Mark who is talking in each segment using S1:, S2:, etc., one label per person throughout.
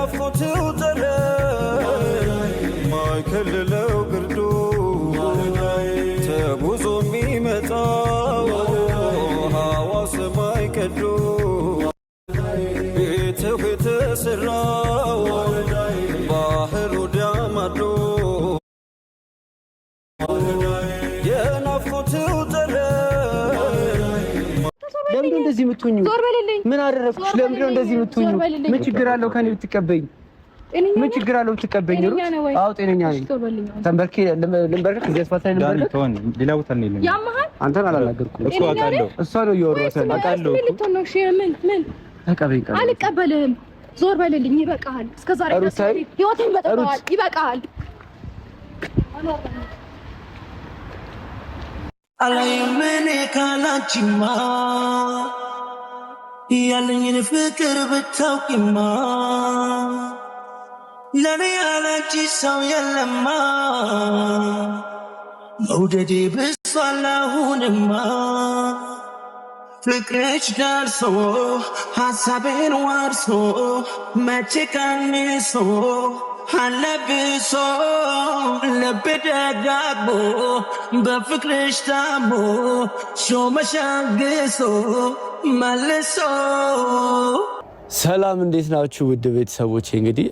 S1: የናፍቆትው ጠረን ማይከልለው ግርዶ ተጉዞ የሚመጣው ሐዋ ሰማይ ቀዶ ቤትህ የተሰራው ባህሩ ዳማዶ የናፍቆትው ጠረን።
S2: ለምንድን ነው እንደዚህ የምትሆኚው? ምን አደረግኩሽ? ለምንድን ነው እንደዚህ የምትሆኚው? ምን ችግር አለው ከኔ ብትቀበይኝ? ምን ችግር አለው ብትቀበይኝ? አዎ ጤነኛ ነኝ። ተንበርኬ ልንበርከክ፣ እዚህ አስፋልት ላይ ልንበርከክ።
S3: ሌላ ቦታ እንሄድ።
S2: አንተን አላናገርኩም።
S3: እኮ አውቃለሁ።
S2: እሷ ነው እያወራሁት ያለው። ተቀበይኝ።
S4: አልቀበልህም። ዞር በልልኝ። ይበቃሃል። እስከ ዛሬ ድረስ ህይወቴን በጥብጠዋል። ይበቃሃል።
S1: አላይም እኔ ካላንቺማ፣ ያለኝን ፍቅር ብታውቂማ፣ ለኔ ያላንቺ ሰው የለማ፣ መውደዴ ብሷል አሁንማ፣ ፍቅርሽ ደርሶ ሀሳቤን ወርሶ መቼ ቀንሶ አለብሶ፣ ልቤ ደጋግሞ በፍቅርሽ ታሞ ሾመሻግሶ መልሶ።
S2: ሰላም፣ እንዴት ናችሁ ውድ ቤተሰቦቼ? እንግዲህ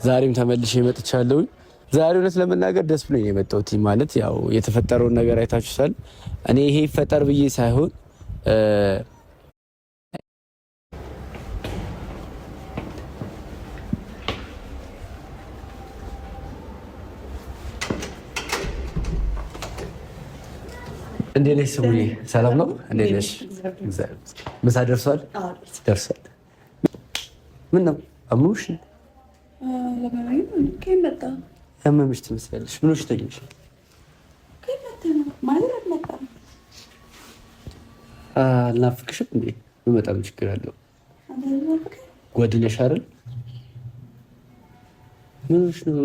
S2: ዛሬም ተመልሼ መጥቻለሁኝ። ዛሬ እውነት ለመናገር ደስ ብሎኝ የመጣሁት፣ ማለት ያው የተፈጠረውን ነገር አይታችሁታል። እኔ ይሄ ይፈጠር ብዬ ሳይሆን እንዴት ነሽ ስሙዬ? ሰላም ነው? እንዴት ነሽ? ምሳ ደርሷል? ደርሷል። ምን ነው አሞሽ? ያመምሽ ትመስያለሽ። ምን ሆነሽ ተኛሽ? አልናፍቅሽም እንዴ? በመጣም ችግር አለው? ጓደኛሽ አይደል? ምን ሆነሽ ነው?